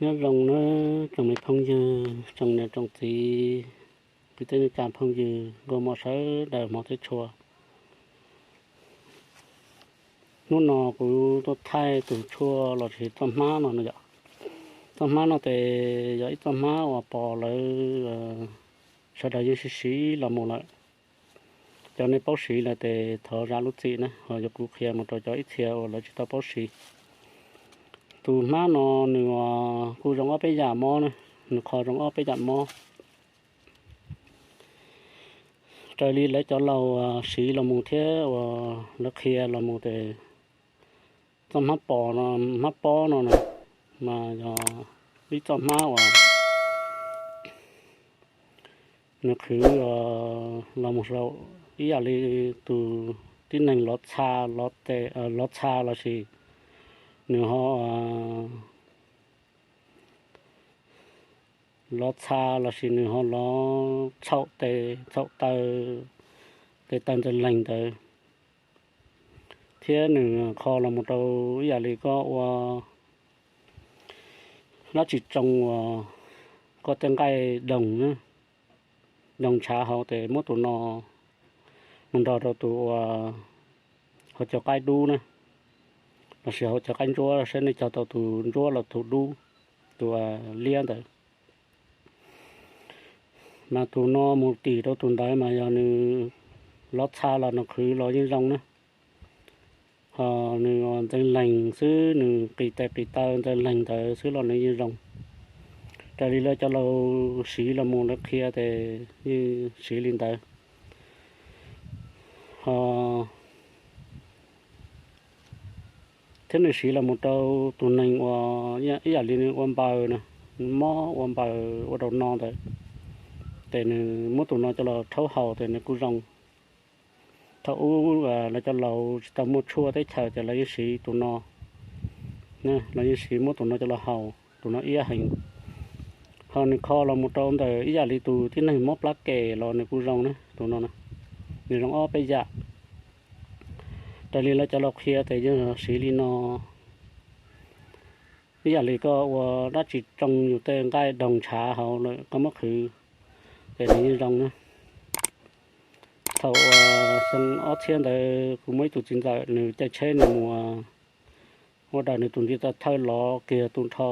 Nyob zoo nawb tsoom me phooj ywg, tsoom niam tsoom txiv, kwv tij neej tsa phooj ywg nkauj muam sawv daws hmov thiab tshua. Hnub no kuv tuaj thaij tus tshuaj los sis txoj hmab no no yom. Txoj hmab no ces yog ib txoj hmab uas pom lawv sawv daws yeej siv siv los mus lawm. Cov nej paub siv lawm ces thov zam lub txim na, ho yog kuv qhia mus rau cov ib txhia uas lawv tsis tau paub siv. Tus hmab no nws kuj zoo ob peb yam mob na, nws kho zoo ob peb yam mob. Raws li lawv cov laus siv los mus thiab uas lawv qhia los mus ces txoj hmab pos no, hmab pob no na, mas yog ib txoj hmab uas nws qhwv los mus rau ib yam li tus tib neeg lov txha, lov txha lossis nws ho lov txha lossis nws ho lov txhaum tes txhaum taw, tes taw ntxeev leeg ntawd, thiab nws kho los mus rau ib yam li koj ua dab tsi tsoo uas koj tej nqaij doog, doog ntshav hauv ces muab tus no mus nrog rau tus uas hauv cov qaib dub na, lossis hauv cov qaib ntsuab, saib nej cog tau tus ntsuab los tus dub, tus liab ntawd. Mas tus no mus tim rau tus ntawd mas yog nws lov txha los nws qhwv los yeej zoo na. Ho nws ntxeev leeg xwb, nws qis tes qis taw ntxeev leeg ntawd xwb los nws yeej zoo. Raws li lawv cov laus siv los mus lawv qhia ces yeej siv li ntawd. Ho thiab nws siv los mus rau tus neeg uas ib yam li nws ua npaws na, mob ua npaws ua rau no ntawd, ces nws muab tus no coj los rhaub haus ces nws kuj zoo. Thaum ub lawv cov laus tsis tau muaj tshuaj teb chaws ces lawv yeej siv tus no, lawv yeej siv muab tus no coj los haus, tus no iab heev. Ho nws kho los mus rau ntawm ib yam li tus tib neeg mob plab kem los nws kuj zoo na, tus no na, nws zoo ob peb yam. Raws li lawv cov laus qhia ces yeej siv li no. Ib yam li koj ua dab tsi tsoo yus tej nqaij doog ntshav hauv lawm koj muab qhwv, ces nws yeej zoo na. Thaum uas xyoo ob txhiab ntawd kuv muaj ib tug txiv ntxawm nws caij tsheb nws mus ua daim nws tus ntiv taw thawj lov kiag tu nrho,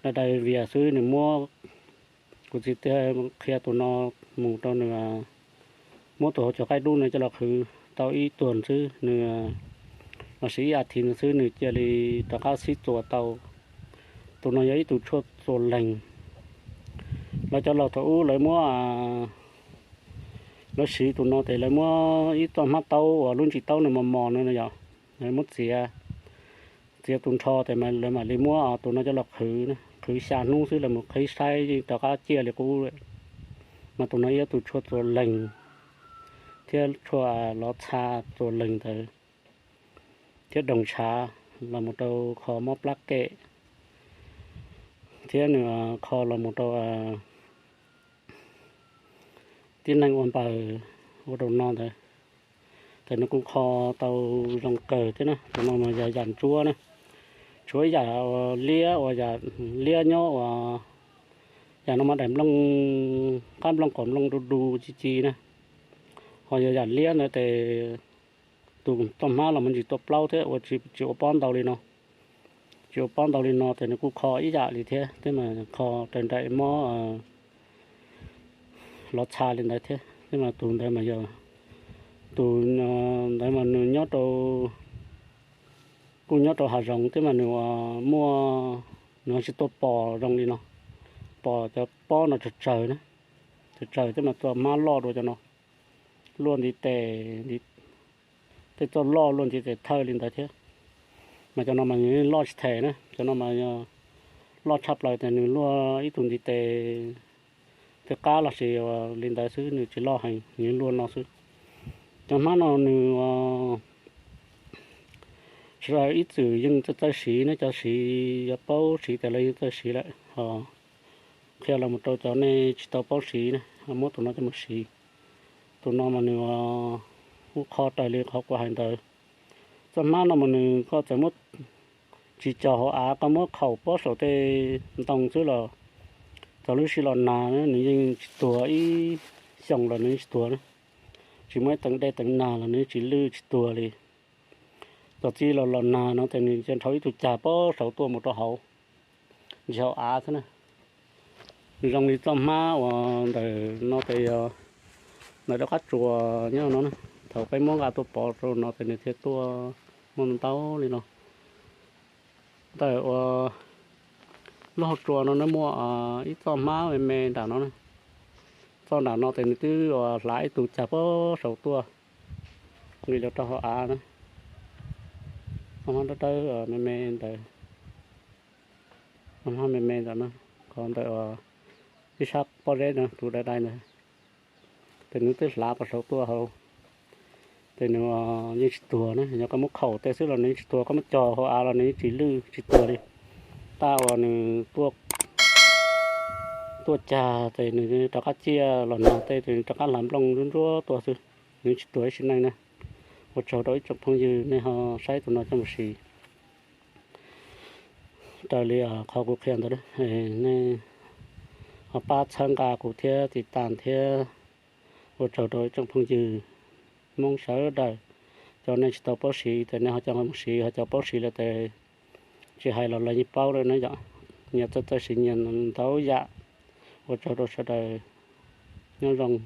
dai dai vias xwb nws muab, kuv txiv tias qhia tus no mus rau nws, muab tus hauv cov qaib dub no coj los qhwv tau ib tuag xwb nws, lossis ib as thiv no xwb nws cia li rov qab sib txuas tau. Tus no yog ib tug tshuaj txuas leeg. Lawv cov laus thaum ub lawv muab, lawv siv tus no ces lawv muab ib txoj hmab taub uas lub ntsis taub nws mos mos no yom, lawv muab txiav, txiav tu nrho ces lawv mam li muab tus no coj los qhwv, qhwv xya hnub xwb lawv mus qhib saib yeej rov qab ciaj li qub. Mas tus no yog tus tshuaj txuas leeg thiab tshuaj lov txha txuas leeg ntawd, thiab doog ntshav los mus rau kho mob plab kem, thiab nws kho los mus rau tib neeg ua npaws ua rau no ntawd, ces nws kuj kho tau zoo kawg thiab na. Tus no mas yog yam ntsuab na, tshuav ib yam liab uas yam liab nyob uas yam no mas daim nplooj, qab nplooj qaum nplooj du du ci ci na. Ho yog yam liab ntawd ces tus txoj hmab los me ntsis tuaj plaub thiab ua tsis ua pob ntau li no. Tsis ua pob ntau li no ces nws kuj kho ib yam li thiab, thiab mas kho raws nraim mob lov txha li ntawd thiab. Thiab mas tus ntawd mas yog, tus ntawd mas nws nyob rau, kuj nyob rau hav zoov thiab mas nws muaj, nws tsis tuaj pos zoo li no, pos cov pob no tsawg tsawg na, tsawg tsawg thiab mas txoj hmab loj dua cov no, luaj ntiv tes, tej txoj loj luaj ntiv tes thawj li ntawd thiab. Mas cov no mas nws loj tsis them na, cov no mas loj tshaj plaws ces nws luaj ib tug ntiv tes tej qab lossis li ntawd xwb, nws tsis loj heev, nws luaj no xwb. Cov hmab no nws sawv daws ib txwm yeej txawj txawj siv ne, cov siv yuav paub siv tias lawv yeej txawj siv lawm. Ho qhia los mus rau cov nej tsis tau paub siv na, muab tus no coj mus siv. Tus no mas nws kuj kho raws li qhov kuv hais ntawd. Txoj hmab no mas nws koj txawm muab Tsis cog hauv av, koj muab khaum pob saum tej ntoo xwb los txog lub sij los nag nws yeej tsis tuag, ib xyoos los nws yeej tsis tuag na. Tsis muaj ib teev dej teev nag los nws yeej tsis lwj tsis tuag li. Txog txij los los nag no ces nws cia li dhau ib tug cag pob saud tuaj mus rau hauv, ntsis hauv av xwb na. Zoo li txoj hmab uas ntawm no ces yog ntawm rov qab tsuas nyob no na. Thaum peb muab nqa tuaj pov rau no ces nws thiaj tuaj muaj ntau li no. Ntawm uas lub hauv tsua no nws muaj ib txoj hmab me me nram no na. Txoj nram no ces nws twb uas hlav ib tug cag pob saud tuaj, nqis los rau hauv av na. Txoj hmab dawb dawb me me ntawd, txoj hmab me me ntawm no, qhov ntawm ib sab pob zeb no tus dai dai ntawd, ces nws twb hlav pas saud tuaj hauv. Ces nws yeej tsis tuag na, yog koj muab khaum tej xwb los nws yeej tsis tuag, koj muab cog hauv av los nws yeej tsis lwj tsis tuag li. Tab uas nws tuaj cag ces nws rov qab ciaj los nag tej ces nws rov qab hlav nplooj ntsuab ntsuab tuaj xwb, nws tsis tuag ib sim neej na. Ua tsaug rau ib tsoom phooj ywg nej ho saib tus no coj mus siv raws li qhov kuv qhia ntawd, nej ho pab txhawb nqa kuv thiab tiv tas thiab. Ua tsaug rau ib tsoom phooj ywg Hmoob sawv daws. Cov nej tsis tau paub siv ces nej ho coj mus siv, ho cov paub siv lawm ces tsis hais los lawv yeej paub lawm na yom. Nyias txawj txawj siv nyias ntau yam. Ua tsaug rau sawv daws, nyob zoo.